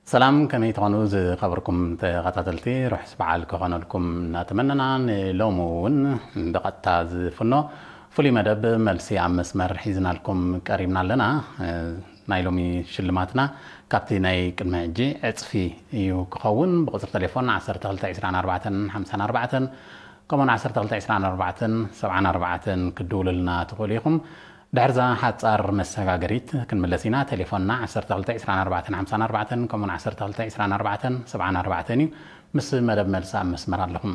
ሰላም፣ ከመይ ትኾኑ ዝኸበርኩም ተኸታተልቲ? ርሑስ በዓል ክኾነልኩም እናተመነና፣ ንሎሚ እውን ብቐጥታ ዝፍኖ ፍሉይ መደብ መልሲ ኣብ መስመር ሒዝናልኩም ቀሪብና ኣለና። ናይ ሎሚ ሽልማትና ካብቲ ናይ ቅድሚ ሕጂ ዕጽፊ እዩ ክኸውን። ብቁጽሪ ቴሌፎን ዓሰርተ ክልተ ዕስራን ኣርባዕተን ሓምሳን ኣርባዕተን፣ ከምኡውን ዓሰርተ ክልተ ዕስራን ኣርባዕተን ሰብዓን ኣርባዕተን ክትድውሉልና ትኽእሉ ኢኹም። ድሕርዛ ሓጻር መሰጋገሪት ክንምለስ ኢና። ቴሌፎንና ዓሰርተ ክልተ ዕስራን ኣርባዕተን ሓምሳን ኣርባዕተን፣ ከምኡውን ዓሰርተ ክልተ ዕስራን ኣርባዕተን ሰብዓን ኣርባዕተን እዩ። ምስ መደብ መልሲ ኣብ መስመር ኣለኹም።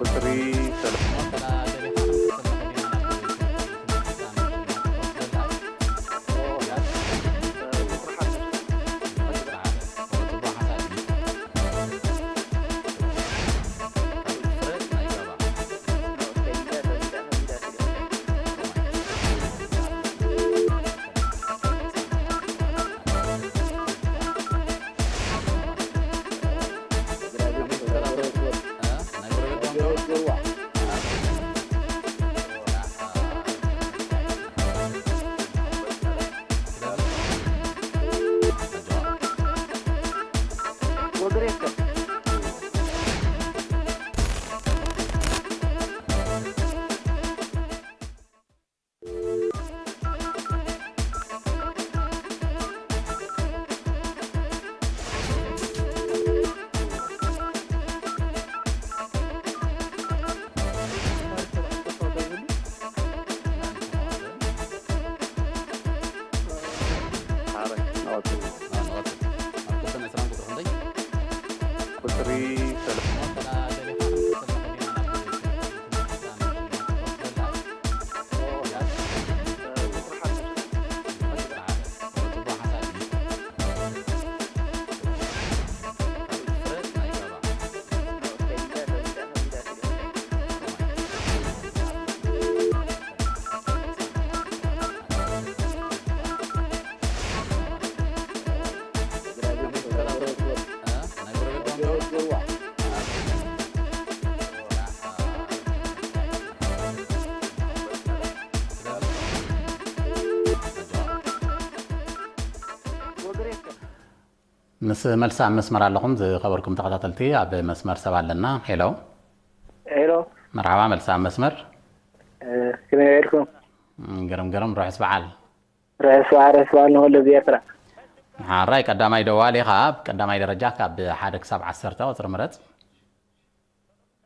ቁጽሪ ሰለስተ። ቁጽሪ ሰለስተ። ምስ መልሲ ኣብ መስመር ኣለኹም ዝኸበርኩም ተኸታተልቲ፣ ኣብ መስመር ሰብ ኣለና። ሄሎ። ሄሎ። መርሓባ፣ መልሲ ኣብ መስመር። እ፣ ከመይ ውዒልኩም? እም፣ ግርም ግርም፣ ርሑስ በዓል። ርሑስ በዓል፣ ርሑስ በዓል ንኹሉ ህዝቢ ኤርትራ። ሓራይ ቀዳማይ ደዋሊ ኢኻ፣ ኣብ ቀዳማይ ደረጃ ካብ ሓደ ክሳብ ዓሰርተ ቁጽሪ ምረጽ።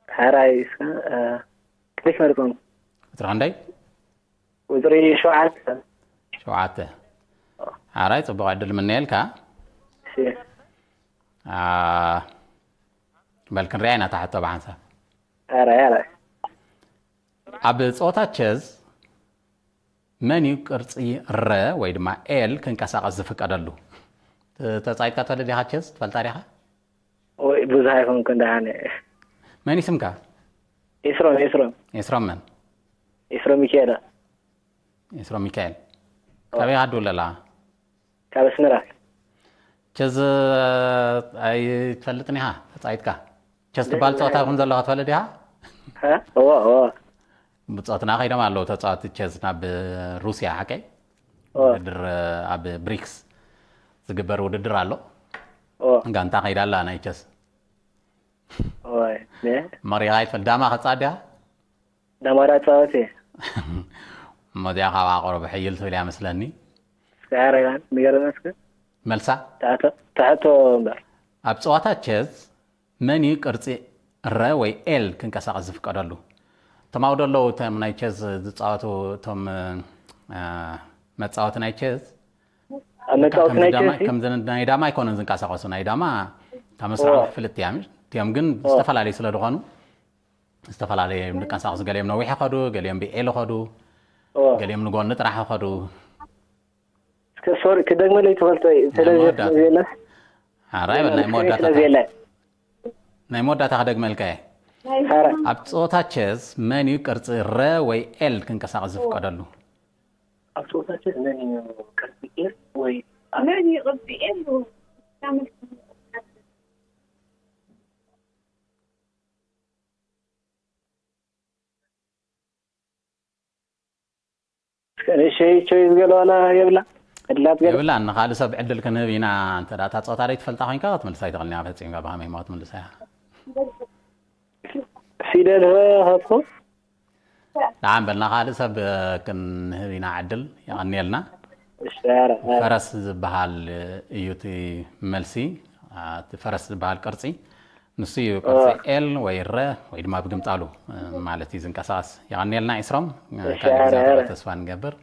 ሓራይ እስከ፣ እ፣ ክልሽ መርጾም። ቁጽሪ ክንደይ? ቁጽሪ ሸውዓተ። ሸውዓተ። ሓራይ ጽቡቕ ዕድል ምነየልካ። እሺ። አ፣ በል ክንሪኣ ኢና እታ ሕቶ ብሓንሳብ። ሓራይ፣ ሓራይ። ኣብ ጸወታ ቸዝ መን እዩ ቅርጺ ረ ወይ ድማ ኤል ክንቀሳቐስ ዝፍቀደሉ? ተ-፣ ተጻይትካ ትፈልጥ ዲኻ ቸዝ? ትፈልጣ ዲኻ? ወይ ብዙሕ ኣይኮንኩን ደሓን። መን እዩ ስምካ? ኤስሮም፣ ኤስሮም። ኤስሮም መን? ኤስሮም ሚካኤል። ኤስሮም ሚካኤል። ኦ። ካበይ ኢኻ ትድውል ዘለኻ? ካብ ኣስመራ። ቸዝ ኣይትፈልጥን ኢኻ? ተጻይትካ? ቸዝ ትበሃል ለ-፣ ጸወታ ይኹን ዘለኻ ትፈልጥ ዲኻ? ሀ? እዎ፣ እዎ። ብጾትና ከይዶም ኣለዉ ተጻወትቲ ቸዝ ናብ ሩስያ፣ ሓቀይ? እዎ። ውድድር ኣብ ብሪክስ ዝግበር ውድድር ኣሎ። እዎ። ጋንታ ከይዳ ኣላ ናይ ቸዝ። እወ፣ ነ? መሪኻ ኣይትፈልጥ። ዳማ ከጻ ድያ? ዳማ ዳ ጻወት እየ። እሞ እዚኣ ካብኣ ቁሩብ ሕይል ትብል እያ መስለኒ። እስከ ኣረጋን ንገረና እስከ። መልሳ? ትሕቶ፣ ትሕቶ እምበር። ኣብ ጸዋታ ቸዝ መን እዩ ቅርጺ ረ ወይ ኤል ክንቀሳቐስ ዝፍቀደሉ? እቶም ኣብኡ ዘለዉ እቶም ናይ ቸዝ ዝጻወቱ እቶም፣ እ፣ መጻወቲ ናይ ቸዝ ኣብ መጻወቲ ከምዚ ናይ ዳማ፣ ቸዝ? ከምዚ ናይ ዳማ ኣይኮኑን ዝንቀሳቐሱ። ናይ ዳማ እታ መስርዖም ኦ። ክፍልጥ እያ። እቲኦም ግን ኦ። ዝተፈላለዩ ስለ ዝኾኑ ዝተፈላለዩ እዮም ዝንቀሳቐሱ። ገሊኦም ነዊሕ ይኸዱ፣ ገሊኦም ብኤል ይኸዱ፣ ኦ። ገሊኦም ንጎኒ ጥራሕ ይኸዱ። እስከ ሶሪ፣ ክደግመለይ ትኽእል ትኾይ? ናይ ስለዚ መወዳእታ። ስለዚ የለ? ሓራይ በል፣ ናይ መወዳእታ ስለ ዘየለ። ናይ መወዳእታ ክደግመልካ እየ። ሐረ ኣብ ጾታ ቸስ መን እዩ ቅርጺ ረ ወይ ኤል ክንቀሳቐስ ዝፍቀደሉ? ኣብ ጾታ ቸስ መን እዩ ቅርጺ ኤል ወይ መን እዩ ቅርጺ ኤል? ሸይሸይ ዝገለዋና የብላ ዕድላት ገለ የብላን። ንኻልእ ሰብ ዕድል ክንህብ ኢና። እንተ ደኣ እታ ጾታ ደይ ትፈልጣ ኮይንካ ክትምልሳ ኣይትኽእልን እያ። ፈጺምካ ብኸመይ እሞ ክትምልሳ እያ? ፊደል ሀ ሀብኮ ደሓን በልና፣ ካልእ ሰብ ክንህብ ኢና ዕድል። የቐንየልና። እሻረ ፈረስ ዝበሃል እዩ እቲ መልሲ። እቲ ፈረስ ዝበሃል ቅርጺ ንሱ እዩ። ቅርጺ ኤል ወይ ረ ወይ ድማ ብግምጣሉ ማለት እዩ ዝንቀሳቐስ። የቐንየልና ዒስሮም። ካልእ ግዜ ተስፋ ንገብር።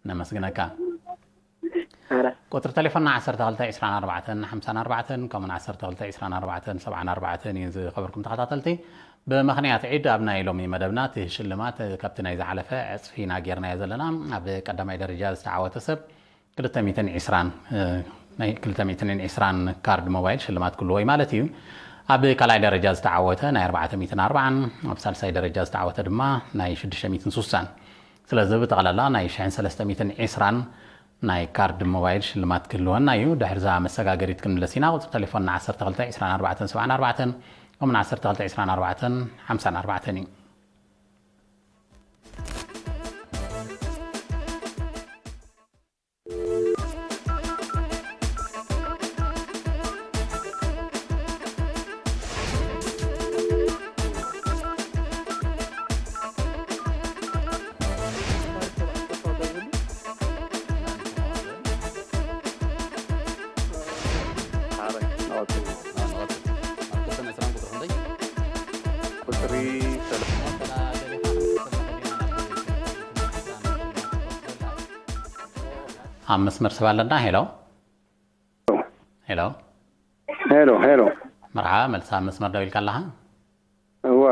ነመስግነካ። ቁፅሪ ቴሌፎንና ዓሰርተ ክልተ ዕስራን ኣርባዕተን ሓምሳን ኣርባዕተን ከምኡን ዓሰርተ ክልተ ዕስራን ኣርባዕተን ሰብዓን ኣርባዕተን እዩ። ዝኸበርኩም ተኸታተልቲ፣ ብምኽንያት ዒድ ኣብ ናይ ሎሚ መደብና እቲ ሽልማት ካብቲ ናይ ዝሓለፈ ዕፅፊ ኢና ጌርናዮ ዘለና። ኣብ ቀዳማይ ደረጃ ዝተዓወተ ሰብ ክልተ ሚእትን ዕስራን ናይ ክልተ ሚእትን ዕስራን ካርድ ሞባይል ሽልማት ክህልዎ እዩ ማለት እዩ። ኣብ ካልኣይ ደረጃ ዝተዓወተ ናይ ኣርባዕተ ሚእትን ኣርባዓን፣ ኣብ ሳልሳይ ደረጃ ዝተዓወተ ድማ ናይ ሽዱሽተ ሚእትን ስሳን። ስለዚ ብጠቕላላ ናይ ሽሕን ሰለስተ ሚእትን ዕስራን ናይ ካርድ ሞባይል ሽልማት ክህልወና እዩ። ድሕሪ እዛ መሰጋገሪት ክንምለስ ኢና። ቁፅሪ ቴሌፎንና ዓሰርተ ክልተ ዕስራን ኣርባዕተን ሰብዓን ኣርባዕተን ከምኡን ዓሰርተ ክልተ ዕስራን ኣርባዕተን ሓምሳን ኣርባዕተን እዩ። ቁፅሪ ኣብ መስመር ሰብ ኣለና። ሄሎ ሄሎ ሄሎ ሄሎ መርሓ መልሳ ኣብ መስመር ደው ኢልካ ኣለኻ። እወ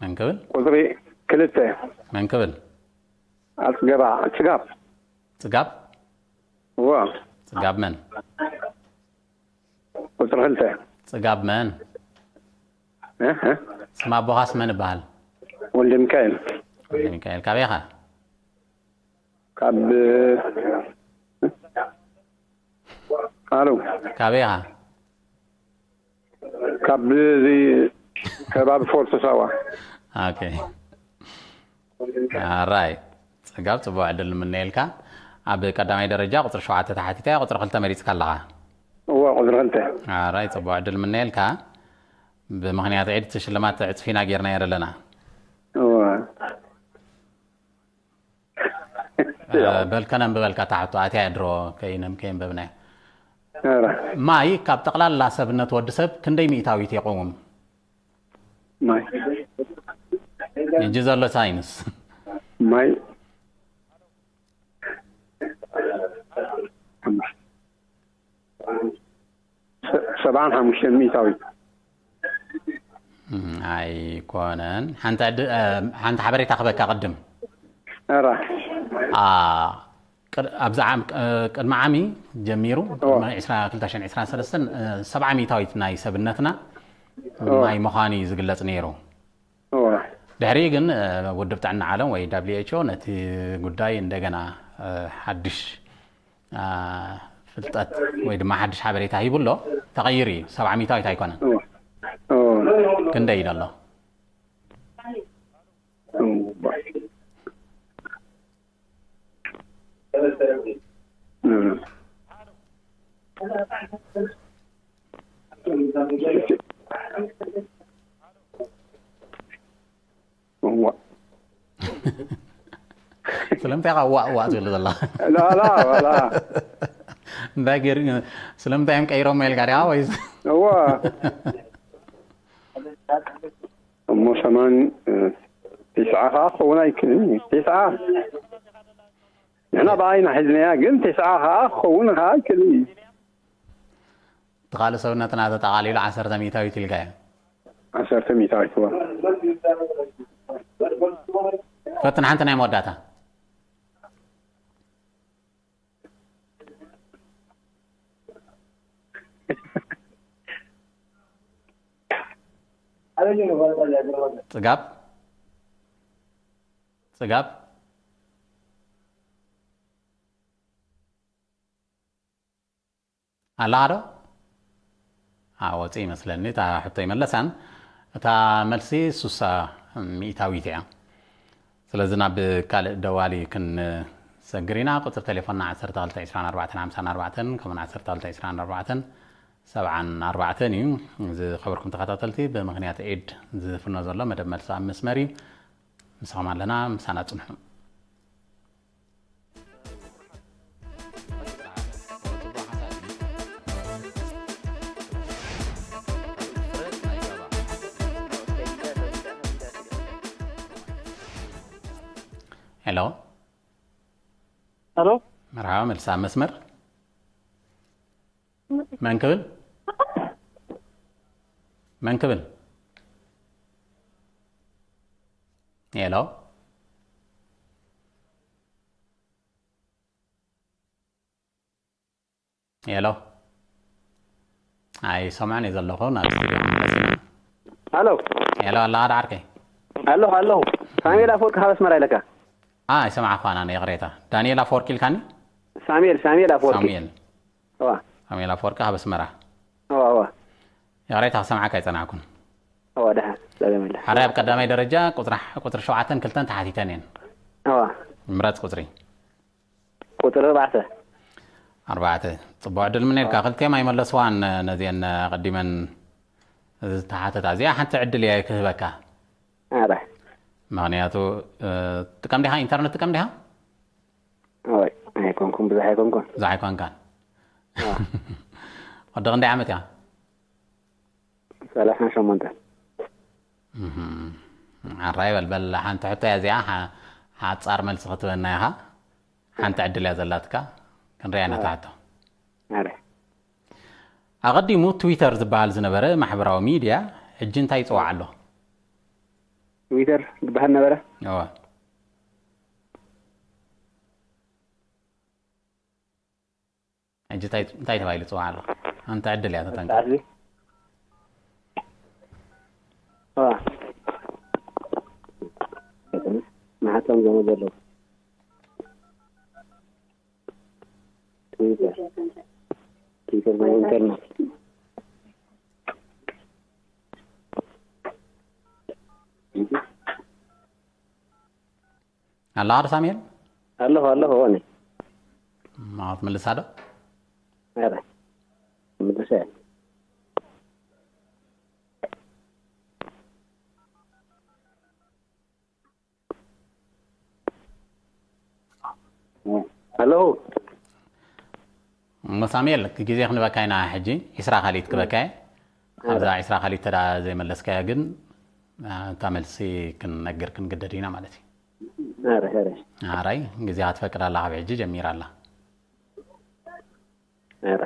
መን ክብል? ቁፅሪ ክልተ መን ክብል? ኣፅገባ ፅጋብ ጽጋብ እወ ጽጋብ መን? ቁፅሪ ክልተ ጽጋብ መን? እ? እ? ስም ኣቦኻስ መን ይበሃል? ወልደ ሚካኤል ወልደ ሚካኤል። ካበይ ኢኻ? ካብ ኣሉ ካበይ ኢኻ? ካብ እዚ ከባቢ ፎርቶ ሳዋ ኦኬ ራይ ጽጋብ ጽቡቅ ዕድል ንምነየልካ። ኣብ ቀዳማይ ደረጃ ቁፅሪ ሸውዓተ ተሓቲታ እያ፣ ቁፅሪ ክልተ መሪፅካ ኣለኻ። እዋ ቁፅሪ ክልተ ራይ ጽቡቅ ዕድል ንምነየልካ። ብምኽንያት ዒድ እቲ ሽልማት ዕፅፊና ጌርናዮ ዘለና። እዋ በልከ ነንብበልካ ታሕቶ ኣትያ ድሮ ከይነም ከየንበብናዮ። ኧረ ማይ ካብ ጠቕላላ ሰብነት ወዲ ሰብ ክንደይ ሚእታዊት የቕውም? ማይ ሕጂ ዘሎ ሳይንስ ማይ ሰብዓን ሓሙሽተን ሚእታዊት እም፣ ኣይኮነን። ሓንቲ ዕድ- እ፣ ሓንቲ ሓበሬታ ክበካ ቅድም ኧረ ኣ፣ ቅድ- ኣብዚ ዓም እ፣ ቅድሚ ዓሚ ጀሚሩ ቅድሚ ዕስራ ክልተ ሽሕን ዕስራን ሰለስተን እ፣ ሰብዓ ሚእታዊት ናይ ሰብነትና ማይ ምዃኑ እዩ ዝግለጽ ነይሩ። እዋ ድሕሪ ግን እ፣ ውድብ ጥዕና ዓለም ወይ W H O ነቲ ጉዳይ እንደገና እ፣ ሓድሽ እ፣ ፍልጠት ወይ ድማ ሓድሽ ሓበሬታ ሂቡ ኣሎ። ተቐይሩ እዩ። ሰብዓ ሚእታዊት ኣይኮነን። እዋ እዋ ክንደይ እዩ ዘሎ? እዋ እዋ ስለምንታይ ኢኻ ዋእ ዋእ ትብል ዘላ? ላላ ዋላ እንታይ ገይሩ? ስለምንታይ እዮም ቀይሮም ኢልካ ዲኻ ወይስ? እዋ እሞ ሰማን እ፣ ቴስዓ ከዓ ክኸውን ኣይክእልን እዩ። ቴስዓ ንሕና ብኣይና ሒዝናያ፣ ግን ቴስዓ ከዓ ክኸውን ከዓ ኣይክእልን እዩ። እቲ ካልእ ሰብነትና ተጠቓሊሉ ዓሰርተ ሚእታዊት ኢልካዮ። ዓሰርተ ሚእታዊት እዋ ፈትን ሓንቲ ናይ መወዳእታ። ጽጋብ ጽጋብ ኣላ ዶ? ኣዎ፣ ወፂ ይመስለኒ። እታ ሕቶ ይመለሳን እታ መልሲ ሱሳ ሚእታዊት እያ። ስለዚ ናብ ካልእ ደዋሊ ክንሰግር ኢና። ቁፅሪ ቴሌፎንና ዓሰርተ ክልተ ዕስራን ኣርባዕተን ሓምሳን ኣርባዕተን ከምኡን ዓሰርተ ክልተ ዕስራን ኣርባዕተን ሰብዓን ኣርባዕተን እዩ። ዝኸበርኩም ተኸታተልቲ፣ ብምኽንያት ዒድ ዝፍኖ ዘሎ መደብ መልሲ ኣብ መስመር እዩ። ምሳኹም ኣለና፣ ምሳና ጽንሑ። ሄሎ። ሄሎ። መርሓባ፣ መልሳ መስመር። መን ክብል? መን ክብል? ሄሎ። ሄሎ። ኣይሰምዕን እየ ዘለኹ፣ ናብ ስቱድዮ ንመለስ ኢና። ሄሎ። ሄሎ፣ ኣለኻ ዶ ዓርከይ? ኣለኹ፣ ኣለኹ። ሳሙኤል ኣፈወርቂ ካብ ኣስመራ ኢለካ። ኣ፣ ኣይሰማዕኳን ኣነ፣ ይቕሬታ። ዳንኤል ኣፈወርቂ ኢልካኒ? ሳሙኤል፣ ሳሙኤል ኣፈወርቂ። ሳሙኤል። እዋ። ሳሙኤል ኣፈወርቂ ካብ ኣስመራ። እዋ፣ እዋ። ይቕሬታ፣ ክሰምዓካ ኣይጸናሕኩን። እዋ፣ ደሓን። ሰላም ኣለካ። ሓራይ ኣብ ቀዳማይ ደረጃ ቁጽሪ ሕ-፣ ቁጽሪ ሸውዓተን ክልተን ተሓቲተን እየን። እዋ። ምረጽ ቁጽሪ። ቁጽሪ ኣርባዕተ። ኣርባዕተ። ጽቡቕ ዕድል ምነልካ። ክልቲኦም ኣይመለስዋን ነዚአን ኣቐዲመን ዝተሓተታ። እዚኣ ሓንቲ ዕድል እየ ክህበካ። ኣረ። ምኽንያቱ፣ እ፣ ጥቀም ዲኻ? ኢንተርነት ጥቀም ዲኻ? ኣይ፣ ኣይኮንኩን፣ ብዙሕ ኣይኮንኩን። ብዙሕ ኣይኮንካን። ኣዎ። ወዲ ክንደይ ዓመት ኢኻ? ሰላሳን ሸሞንተን። እህም። ኣራይ በል፣ በል፣ ሓንቲ ሕቶ እያ እዚኣ፣ ሓ-፣ ሓጻር መልሲ ክትበና ኢኻ። ሓንቲ ዕድል እያ ዘላትካ። ክንሪኣ ኢና እታ ሕቶ። ኣረ። ኣቐዲሙ ትዊተር ዝበሃል ዝነበረ ማሕበራዊ ሚድያ፣ ሕጂ እንታይ ይጽዋዕ ኣሎ? ትዊተር ዝበሃል ነበረ? እወ። ሕጂ እንታይ፣ እንታይ ተባሂሉ ይጽዋዕ ኣሎ? ሓንቲ ዕድል እያ፣ ተጠንቀቕ። መጽሓፍ ዋ። መሓቶም ገመድ ኣለዉ። ትዊተር። ትዊተር ናይ ኢንተርኔት። ኣለኻ ዶ ሳሙኤል? ኣለኹ፣ ኣለኹ፣ እወ ነኝ። ማወት ምልሳ ዶ? ኧረ፣ ምልሳ እየ። ኣለኹ። እሞ ሳሙኤል፣ ግዜ ክንበካ ኢና ሕጂ፣ ዒስራ ካልኢት ክበካ እየ። ኣብዛ ዒስራ ካልኢት ተዳ ዘይመለስካያ ግን፣ አ፣ እታ መልሲ ክንነግር ክንግደድ ኢና ማለት እዩ። ኧረ፣ ኧረ። ኣራይ፣ ግዜ ክትፈቅድ ኣላ፣ ካብ ሕጂ ጀሚራ ኣላ። ኧረ።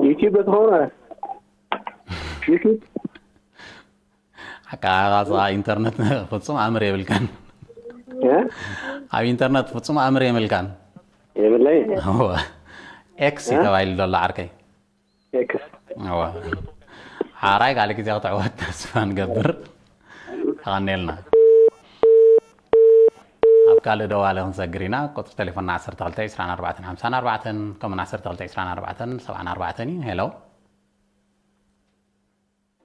ዩቲዩብ ትኸውን ማለት ዩቲዩብ። ኣቀራርጻ ኢንተርነት ፍጹም ኣምር የብልካን። እ? ኣብ ኢንተርነት ፍጹም ኣምር የብልካን። የብለይ። እወ። ኤክስ እ? ተባሂሉ ዘሎ ዓርከይ። ኤክስ። እወ። ሓራይ ካልእ ግዜ ክትዕወት ተስፋ ንገብር። ተቐኔልና። ኣብ ካልእ ደዋሊ ክንሰግር ኢና። ቁጽሪ ቴሌፎንና ዓሰርተ ክልተ ዕስራን ኣርባዕተን ሓምሳን ኣርባዕተን፣ ከምኡን ዓሰርተ ክልተ ዕስራን ኣርባዕተን ሰብዓን ኣርባዕተን እዩ። ሄሎ።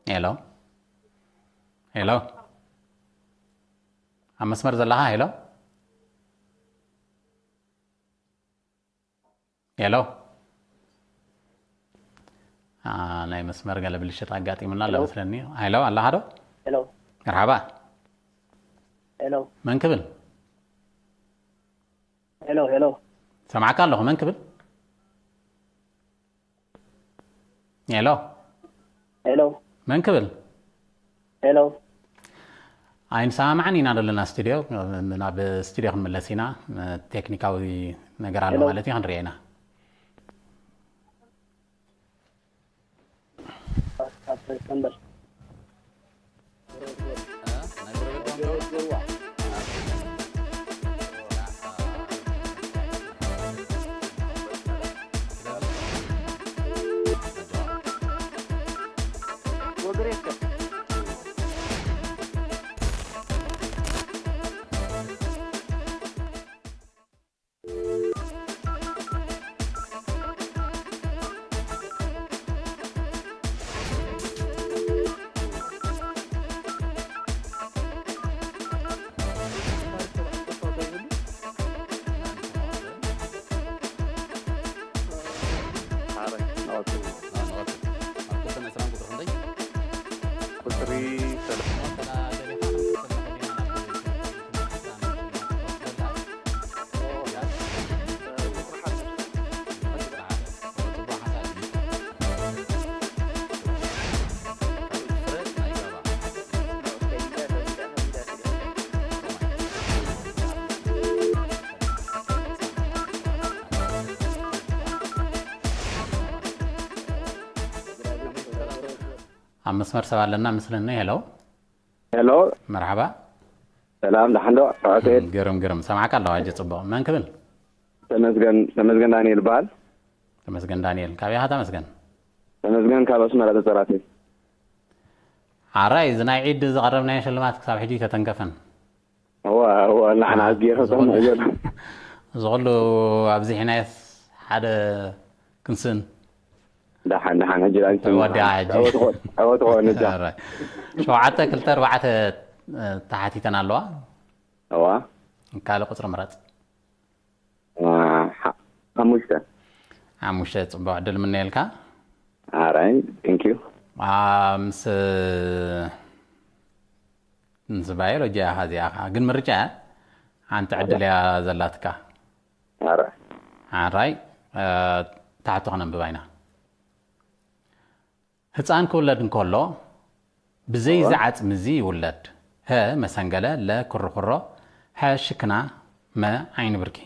ሄሎ። ሄሎ። ኣብ መስመር ዘለኻ፣ ሄሎ። ሄሎ። አ፣ ናይ መስመር ገለ ብልሽት ኣጋጢሙና ኣሎ ሄሎ። መስለኒ። ሄሎ፣ ኣለኻ ዶ? ሄሎ። መርሓባ። ሄሎ። መን ክብል? ሄሎ፣ ሄሎ። ሰማዕካ ኣለኹ። መን ክብል? ሄሎ። ሄሎ። መን ክብል? ሄሎ። ኣይንሰማማዕን ኢና ዘለና ስቱድዮ፣ ናብ ስቱድዮ ክንምለስ ኢና። ቴክኒካዊ ነገር ኣሎ ሄሎ። ማለት እዩ፣ ክንሪኦ ኢና። ቁጽር የስከ ቁጽሪ ኣብ መስመር ሰብ ኣለና ምስለኒ። ሄሎ። ሄሎ። መርሓባ። ሰላም፣ ደሓን ዶ? ዑሴት። ግርም፣ ግርም። ሰማዕካ ኣለዋ፣ ሕጂ ጽቡቕ። መን ክብል? ተመስገን፣ ተመስገን ዳንኤል ይበሃል። ተመስገን ዳንኤል። ካበይ ኢኻ ተመስገን? ተመስገን ካብ ኣስመራ ተጸራፊ። ኣራይ፣ እዚ ናይ ዒድ ዝቐረብናዮ ሽልማት ክሳብ ሕጂ ተተንከፈን። እዋ፣ እዋ፣ ንዓና ኣዝጊ ዝኸም ዝኹሉ፣ ዘሎ። ዝኹሉ ኣብዚሕናየስ ሓደ ክንስን። ደሓን፣ ደሓን፣ ሕጂ ዳንኤል ተወዲኣ ሕጂ። ዓወት ኾን እዛ። ኣራይ። ሸውዓተ ክልተ ኣርባዕተ፣ እ፣ ተሓቲተን ኣለዋ። እዋ። ካልእ ቁጽሪ ምረጽ። አ፣ ሓ-፣ ሓሙሽተ። ሓሙሽተ፣ ጽቡቕ ዕድል ምነየልካ። ኣራይ፣ thank you። አ፣ ምስ፣ ምስ ባዮሎጂ ኢኻ እዚኣ ኸኣ። ግን ምርጫ እያ። ሓንቲ ዕድል እያ ዘላትካ። ኣራይ። ኣራይ፣ እ፣ ታሕቲ ክነንብባ ኢና። ህጻን ክውለድ እንከሎ፣ ብዘይ እዋ። እዚ ዓጽሚ እዚ ይውለድ። ሀ፣ መሰንገለ፣ ለ፣ ክርኽሮ፣ ሐ፣ ሽክና፣ መ፣ ዓይኒ ብርኪ።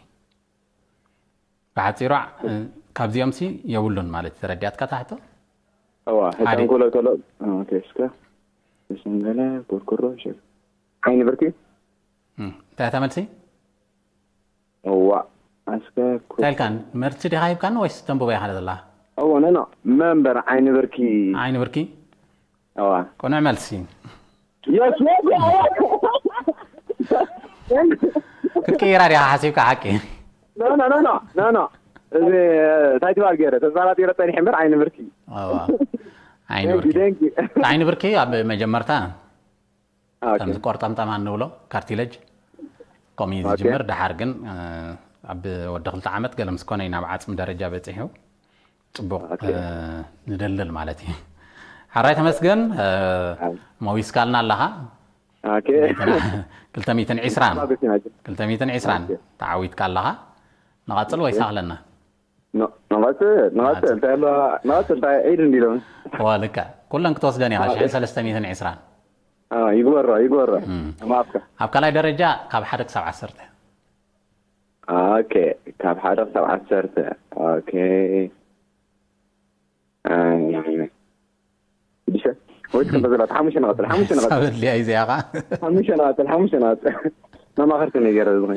ብሓጺሩ፣ እ፣ ካብዚኦምሲ የብሉን ማለት እዩ። ተረዲኣትካ ታሕቶ? እዋ፣ ህጻን ኣዲ- ክውለድ ከሎ፣ ኦኬ፣ እስከ፣ መሰንገለ፣ ኩርኩሮ፣ ሽክ-፣ ዓይኒ ብርኪ? እም፣ እንታይ እታ መልሲ? እዋ፣ እስከ፣ ኩ- እንታይ ኢልካ? መልሲ ዲኻ ሂብካኒ ወይስ ተንብቦ ኢኻ ዘላ? እዎ፣ ኖ፣ ኖ፣ መንበር ዓይኒ ብርኪ። ዓይኒ ብርኪ? እዋ። ቅኑዕ መልሲ። የስ፣ የስ፣ የስ። ክትቅይራ ዲኻ ሓሲብካ ሓቂ? ኖ፣ ኖ፣ ኖ፣ ኖ፣ ኖ፣ ኖ። እዚ፣ እንታይ ትባል ገይረ? ተስፋ ናት ገይረ ጸኒሐ እምበር ዓይኒ ብርኪ። እዋ። ዓይኒ ደንጊ፣ ብርኪ። ደንጊ። ዓይኒ ብርኪ ኣብ መጀመርታ ኦኬ። ከምዚ ቆርጠምጠማ እንብሎ፣ ካርቲለጅ፣ ከምኡ እዩ ኦኬ። ዝጅምር። ደሓር ግን፣ እ፣ ኣብ ወዲ ክልተ ዓመት ገለ ምስ ኮነ እዩ ናብ ዓጽሚ ደረጃ በጺሑ። ጽቡቕ፣ ኦኬ። እ፣ ንደልድል ማለት እዩ። ሓራይ ተመስገን፣ እ፣ ኣይ። መዊስካልና ኣለኻ። ኦኬ። ክልተ ሚእትን ዕስራን። ክልተ ሚእትን ዕስራን ኦኬ። ተዓዊትካ ኣለኻ። ንቐጽል ወይስ ኦኬ። ኣኽለና? ኖ፣ ንቐጽል፣ ንቐጽል፣ ኣጽ- እንታይ ኣሎ፣ ንቐጽል፣ እንታይ ዒድ እንዲሎም። እዋ፣ ልክዕ። ኩለን ክትወስደን ኢኻ፣ ኦኬ። ሽሕን ሰለስተ ሚእትን ዕስራን። አ፣ ይግበሮ፣ ይግበሮ። እም። ማፍካ። ኣብ ካልኣይ ደረጃ ካብ ሓደ ክሳብ ዓሰርተ። ኦኬ፣ ካብ ሓደ ክሳብ ዓሰርተ። ኦኬ። አ፣ ሽዱሽተ? ወይ ትክልተ ዘላት? ሓሙሽተ ንቐጽል፣ ሓሙሽተ ንቐጽል። ሳብ ኣድልያ እዩ እዚኣ ኸዓ። ሓሙሽተ ንቐጽል፣ ሓሙሽተ ንቐጽል። መማኸርቲ ነገር ዝኾነ።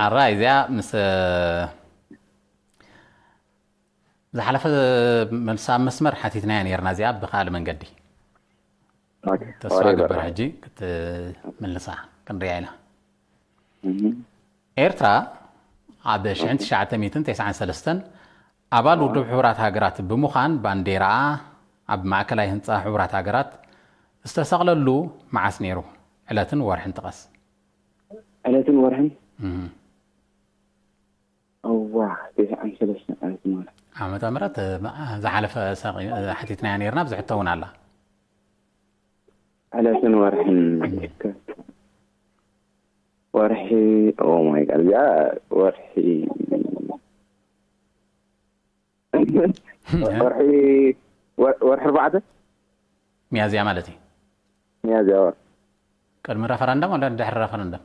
ኣራ፣ እዚኣ ምስ፣ ዝሓለፈ መልሲ ኣብ መስመር ሓቲትናያ ነይርና፣ እዚኣ ብኻልእ መንገዲ። ኦኬ። ተስፋ ወሬ ገበር በራ። ሕጂ ክትምልሳ ክንሪኣ ኢና። እም። ኤርትራ ኣብ ሽሕን ትሽዓተ ሚእትን ተስዓን ሰለስተን ኣባል ውድብ ሕቡራት ሃገራት ብምዃን ባንዴራኣ ኣብ ማእከላይ ህንጻ ሕቡራት ሃገራት ዝተሰቕለሉ መዓስ ነይሩ? ዕለትን ወርሕን ጥቀስ። ዕለትን ወርሕን? እም። እዋ፣ ተስዓን ሰለስተን ዕለትን ወርሕን። ዓመተ ምህረት፣ እ፣ ዝሓለፈ ሰቂ-፣ እ፣ ሓቲትናያ ነይርና፣ ኣብዚ ሕቶ እውን ኣላ። ዕለትን ወርሕን። እም። ወርሒ፣ ኦ ማይ ጋድ፣ እዚኣ ወርሒ፣ ወርሒ፣ ወር-፣ ወርሒ ኣርባዕተ? ሚያዝያ ማለት እዩ። ሚያዝያ፣ ወር። ቅድሚ ረፈረንደም ወላ ድሕሪ ረፈረንደም?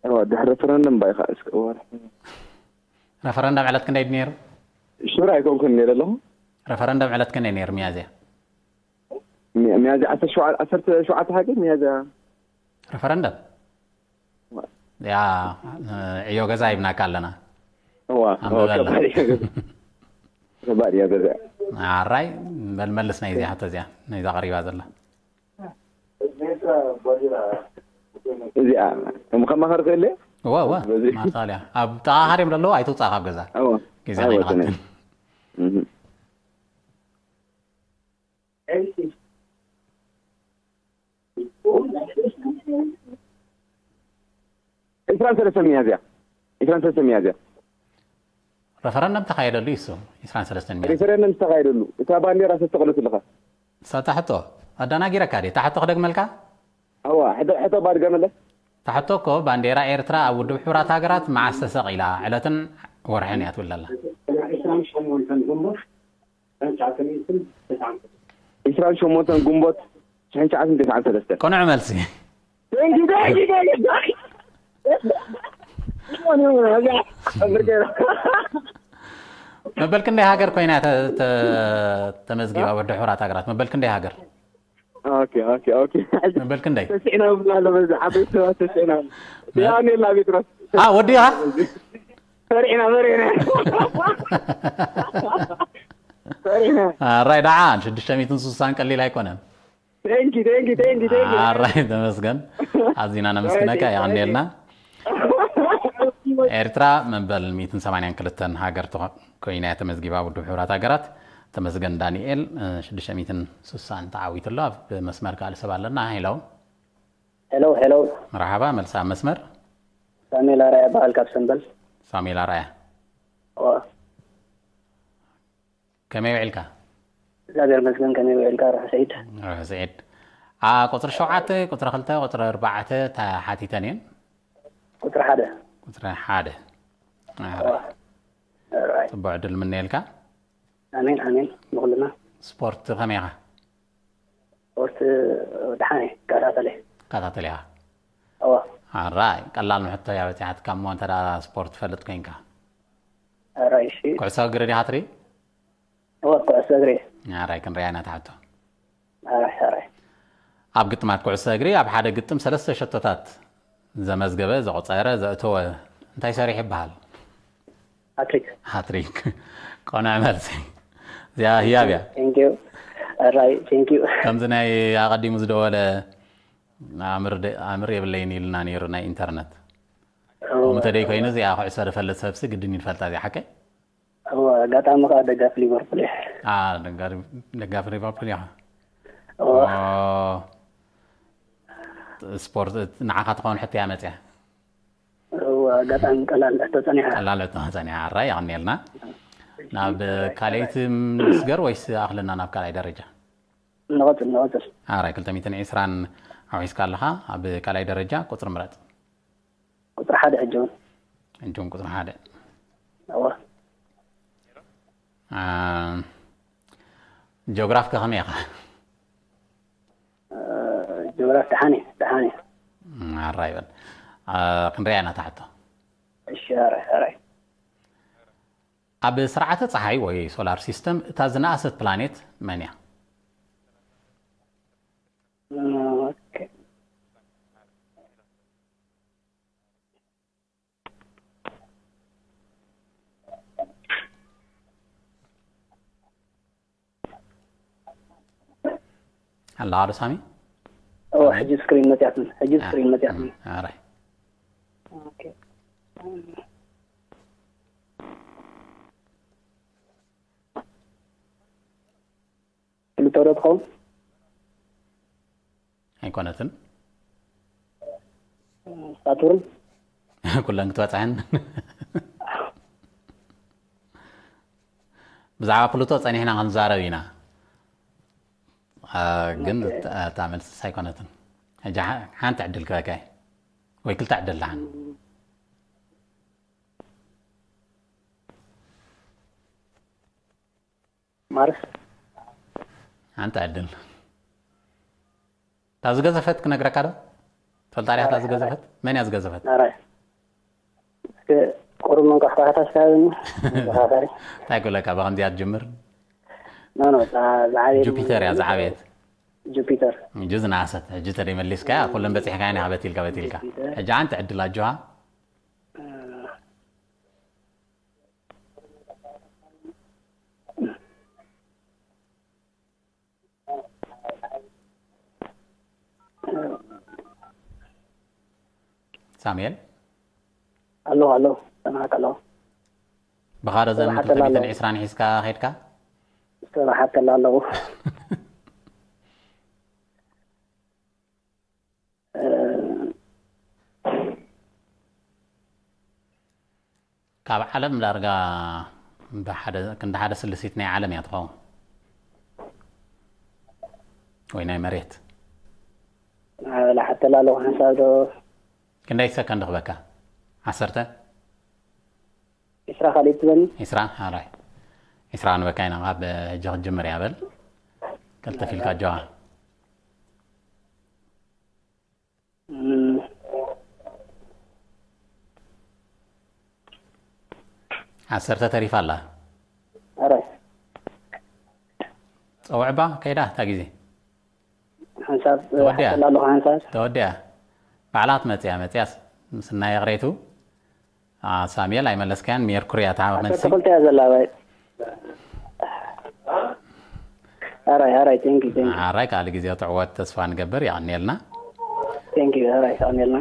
እዋ፣ ድሕሪ ረፈረንደም ባይኻ እስከ ወርሒ። ረፈረንደም ዕለት ክንደይ ድዩ ነይሩ? ሹር ኣይኮንኩን ነይረ ኣለኹ። ረፈረንደም ዕለት ክንደይ ነይሩ ሚያዝያ? ሚ-፣ ሚያዝያ ዓሰርተ ሸውዓተ፣ ዓሰርተ ሸውዓተ ሃገር ሚያዝያ። ረፈረንደም? ዋ። ያ፣ ዕዮ ገዛ ይብናካ ኣለና። እዋ፣ ኣንብበላ። እዋ፣ ከባድ እዩ። ከባድ እያ ገዛ። ኣራይ በል መልስ ናይዚኣ ሕቶ እዚኣ ናይዛ ቀሪባ ዘላ እዚኣ ከም ከማኸር ክእለ እወ እወ ማርሳልያ ኣብ ተኻኻሪም ዘለዉ ኣይትውፃእ ካብ ገዛ እወ ግዜ እወ ኣይንቐትል እህ። ዕስራን ሰለስተን ሚያዝያ ዕስራን ሰለስተን ሚያዝያ ረፈረንደም ተኻየደሉ እዩ እሱ ዕስራን ሰለስተን ሚያዝያ ሪፈረንደም ዝተኻየደሉ እታ ባንዴራ ሰተቕለትልኻ እሳ ታሕቶ ኣዳናጊረካ ድየ ታሕቶ ክደግመልካ ኣዋ ሕቶ ሕቶ ባድገመለ ታሕቶ እኮ ባንዴራ ኤርትራ ኣብ ውድብ ሕቡራት ሃገራት መዓስ ተሰቒላ ዕለትን ወርሕን እያ ትብል ዘላ ዕስራን ሸሞንተን ግንቦት ሽሕን ትሽዓትን ተስዓን ሰለስተን ቅኑዕ መልሲ መበል ክንደይ ሃገር ኮይና እያ ተ- ተ- ተመዝጊባ ወዲ ሕራት ሃገራት መበል ክንደይ ሃገር ኦኬ ኦኬ ኦኬ መበል ክንደይ ተስዒና ብላ ኣሎ በዚ ዓበይቲ ሰባት ተስዒና ያኔላ ቢትሮስ አ ወዲኻ ፈሪሕና ፈሪሕና ፈሪሕና ራይ ደዓ ሽዱሽተ ሚእትን ስሳን ቀሊል ኣይኮነን Thank you, thank you, thank you, thank you. ኣራይ ተመስገን ኣዚና ነመስግነካ የቐንየልና ኤርትራ መበል ሚእትን ሰማንያን ክልተን ሃገር ተኾ- ኮይና እያ ተመዝጊባ ውድብ ሕቡራት ሃገራት ተመስገን ዳንኤል ሽዱሽተ ሚእትን ስሳን ተዓዊቱ ኣሎ ኣብ መስመር ካልእ ሰብ ኣለና ሄሎ ሄሎ ሄሎ መርሓባ መልሲ ኣብ መስመር ሳሜላ ራያ በዓል ካብ ሰንበል ሳሜላ ራያ እዋ ከመይ ውዒልካ እግዚኣብሔር መስገን ከመይ ውዒልካ ርሑ ሰዒድ ርሑ ስዒድ ቁፅሪ ሸውዓተ ቁፅሪ ክልተ ቁፅሪ ኣርባዕተ ተሓቲተን እየን ቁፅሪ ሓደ ቁፅሪ ሓደ ራይ ፅቡዕ ዕድል ምነየልካ ኣሜን ኣሜን ንኩልና ስፖርት ከመይ ኢኻ ስፖርት ደሓነ ይከታተለ ከታተል ኢኻ እዋ ኣራይ ቀላል ንሕቶ እያ በፂሓትካ እሞ እንተ ስፖርት ትፈልጥ ኮይንካ ራይ እሺ ኩዕሶ እግሪ ዲኻ ትርኢ እዋ ኩዕሶ እግሪ ኣራይ ክንሪኣ ኢና ትሓቶ ራይ ራይ ኣብ ግጥማት ኩዕሶ እግሪ ኣብ ሓደ ግጥም ሰለስተ ሸቶታት ዘመዝገበ ዘቆፀረ ዘእተወ እንታይ ሰሪሑ ይበሃል ሃትሪክ ሃትሪክ ቆንዕ መልሲ እዚኣ ህያብ እያ ቴንኪዩ ራይ ቴንኪዩ ከምዚ ናይ ኣቐዲሙ ዝደወለ ኣምር ደ- ኣምር የብለይን ኢልና ነይሩ ናይ ኢንተርነት ከምኡ ተደይ ኮይኑ እዚኣ ኩዕሶ ዝፈልጥ ሰብሲ ግድን ይፈልጣ እዚኣ ሓቀይ እዋ ኣጋጣሚ ከዓ ደጋፊ ሊቨርፑል እየ አ፣ ደጋሪ- ደጋፊ ሊቨርፑል ኢኻ እዋ ኦ፣ ስፖርት ንዓኻ ትኸውን ሕቶ እያ መፅያ እዋ ኣጋጣሚ ቀላል ሕቶ ፀኒሓ ቀላል ሕቶ ጸኒሓ ኣራ የቐንየልና ናብ ካልኣይቲ ንስገር ወይስ ኣኽልና ናብ ካልኣይ ደረጃ ንቐፅል ንቐፅል ኣራይ ክልተ ሚእትን ዕስራን ኣውሒስካ ኣለኻ ኣብ ካልኣይ ደረጃ ቁፅሪ ምረፅ ቁፅሪ ሓደ ሕጂ እውን ሕጂ እውን ቁፅሪ ሓደ እዋ አ፣ ጂኦግራፍ ከ ከመይ ኢኻ ጆግራፍ ደሓነ ደሓነ ኣራ ይበል አ፣ ክንሪኣ ኢና ታሕቶ እሺ ኣራይ ኣራይ ኣብ ስርዓተ ፀሓይ ወይ ሶላር ሲስተም እታ ዝነኣሰት ፕላኔት መን እያ ኦኬ ኣለኻ ዶ ሳሚ እዋ ሕጂ ስክሪን መፅያትኒ ሕጂ ስክሪን መፅያትኒ ኣራይ ኦኬ ፕሉቶ ዶ ትኸውን ኣይኮነትን ሳቱርን ኩለን ክትበፅሐን ብዛዕባ ፕሉቶ ፀኒሕና ክንዛረብ ኢና አ፣ ግን እታ መልስስ ኣይኮነትን ሕጂ ሓ- ሓንቲ ዕድል ክበካ ወይ ክልተ ዕድል ደሓን ማርስ ሓንቲ ዕድል እታ ዝገዘፈት ክነግረካ ዶ ትፈልጣ ዲኻ እታ ዝገዘፈት መን እያ ዝገዘፈት ኣራይ እስከ ቁሩብ መንቋሕቋሕታ ስካብኒ መዘኻኸሪ እንታይ ክብለካ ብከምዚኣ ትጅምር ኖ ኖ እታ ዝዓበየት ጁፒተር እያ ዝዓበየት ጁፒተር ሕጂ ዝነኣሰት ሕጂ ተደይ መሊስካያ ኩለን በፂሕካያ ኒኻ በቲልካ በቲልካ ሕጂ ሓንቲ ዕድል ኣጆሃ ሳሙኤል? ኣለኹ ኣለኹ፣ ሰማዕካ ኣለኹ። ብኻረ ዘም ሰማዕካ ኣለኹ። ክልተ ሚእትን ዕስራን ሒዝካ ኸይድካ? ሰማዕካ ኣለኹ። እ፣ ካብ ዓለም ዳርጋ ብሓደ ክንዲ ሓደ ስልሲት ናይ ዓለም እያ ትኸውን፣ ወይ ናይ መሬት። ላሓተላ ኣለኹ ሓንሳብ ዶ? ክንደይ ሰከንድ ክበካ? ዓሰርተ? ዒስራ ካልእ ትበኒ? ዒስራ? ኣራይ። ዒስራ ንበካ ኢና፣ ካብ ሕጂ ክትጅምር እያ በል። ቀልጥፍ ኢልካ ኣጆኻ። እም፣ ዓሰርተ ተሪፋ ኣላ። ኣራይ። ጸውዕባ ከይዳ እታ ግዜ። ሓንሳብ ተወዲኣ። ሓተላ ኣለኹ ሓንሳብ። ተወዲኣ። ባዕላ ትመጽያ መጽያስ ምስናይ ይቕሬቱ። ኣ፣ ሳሙኤል ኣይመለስካያን፣ ሜርኩሪ እያ ትሃብ መልሲ። ዓሰርተ ክልተ እያ ዘላ ባይ። ኣራይ፣ ኣራይ፣ ቴንኪ፣ ቴንኪ። ኣራይ፣ ካልእ ግዜ ትዕወት ተስፋ ንገብር። የቐንየልና። ቴንኪ፣ ኣራይ፣ የቐንየልና።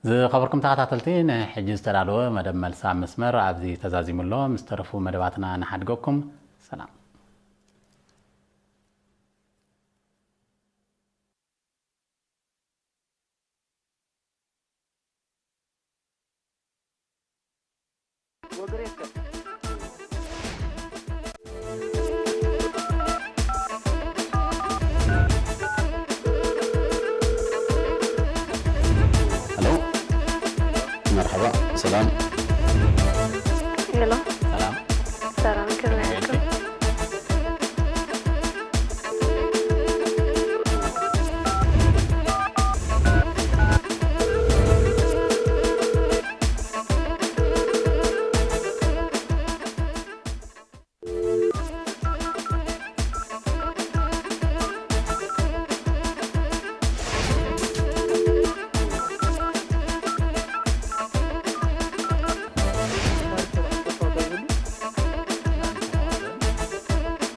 ዝኸበርኩም ተኸታተልቲ፣ ንሕጂ ዝተዳለወ መደብ መልሲ ኣብ መስመር ኣብዚ ተዛዚሙ ኣሎ። ምስ ተረፉ መደባትና ንሓድገኩም። ሰላም።